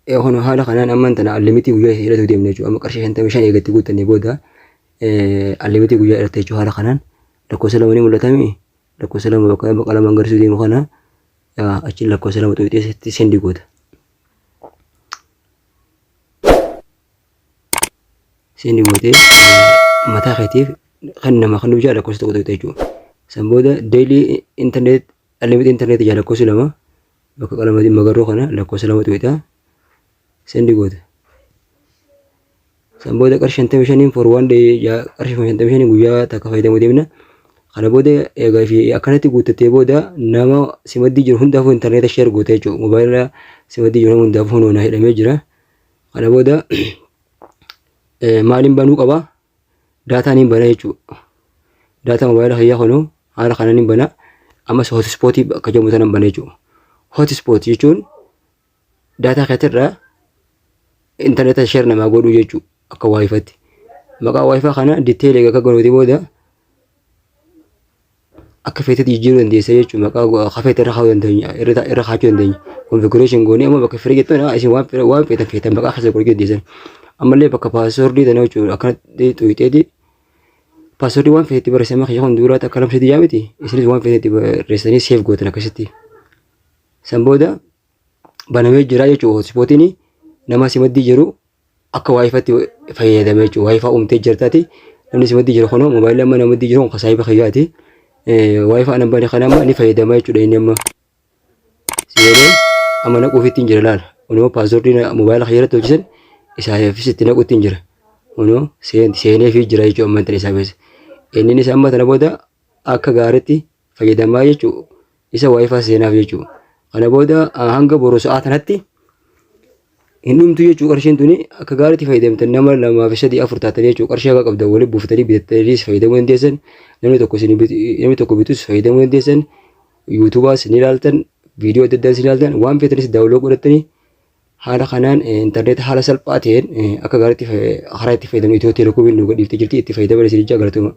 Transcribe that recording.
Kun haala kanaan ammaan tana unlimited guyyaa hidhatu deemna jechuudha. Amma qarshii 55 eegatti guuttannee booda unlimited guyyaa hidhatta jechuudha. Haala kanaan lakkoofsa 2 ni mul'atami. Lakkoofsa 2 bakka bakka 2 agarsiisuu deemu kana achi lakkoofsa 2 tuqxee send goota. Send gootee mataa keetiif kan nama kan jaa lakkoofsa 1 tuqxe jechuudha. San booda daily internet unlimited internet jaa lakkoofsi 2 bakka qalama magarroo kana lakkoofsa 2 tuqxa send goota. San booda qarshii 55 for one day jaa qarshii 55 guyyaa takka fayyadamuu deemna. Kana booda egaa fi akkanatti guuttattee booda nama simaddii jiru hundaafuu intarneeta share goota jechuudha. Mobaayila simaddii jiru hundaafuu hunoona hidhamee jira. Kana booda maaliin banuu qaba? Daataan hin bana jechuudha. Daataa mobaayila kiyyaa kunuu haala kanaan hin bana. Ammas hotspotii akka jedhamu sanan bana jechuudha. Hotspot jechuun daataa keetirraa intarneeta share namaa godhuu jechuudha akka WiFitti. Maqaa WiFi kana detail egaa akka godhate booda akka feetetti jijjiiruu dandeessa jechuudha. Maqaa kafeete irra kaa'uu dandeenya irra kaa'achuu dandeenya. Configuration goonee amma bakka firii jettuun isin waan feetan feetan maqaa keessa godhachuu dandeessan. Ammallee bakka passwordii tana jechuudha akkanatti tuqxeeti passwordii waan feetetti barreessama kiyya kun duraa akka lamsitti yaa miti isinis waan feetetti barreessanii save gootan akkasitti. San booda banamee jira jechuudha hotspotiin nama simaddii jiru akka WiFitti fayyadame jechuudha. WiFi uumtee jirtaati namni simaddii jiru kunoo moobaayilii amma namaddii jiru kun saayiba kiyyaati. WiFi anan bane kana amma ni fayyadama jechuudha inni amma. Seenee amma naquufitti hin jira laala. Kunoo passwordii moobaayila kiyya irratti hojjetan isaafis itti naquutti hin jira. Kunoo seenee fi jira jechuudha amma intala isaafis. Inninis amma tana booda akka gaariitti fayyadamaa jechuudha. Isa WiFi seenaaf jechuudha. Kana booda hanga boru sa'aa tanatti hin dhumtu jechuudha qarshiin tuni akka gaariitti fayyadamtan nama 2 fi 3 4 taatanii jechuudha qarshii haga qabdan waliin buufatanii bitattaniis fayyadamuu dandeessan namni tokko isin namni tokko bitus fayyadamuu dandeessan YouTubeas ni ilaaltan viidiyoo adda addaas ni ilaaltan waan feetanis download godhattanii haala kanaan intarneeta haala salphaa ta'een akka gaariitti karaa itti fayyadamnu Itiyoo Telekomiin nu gadhiiftee jirti itti fayyadaman isin ijaa galatuma.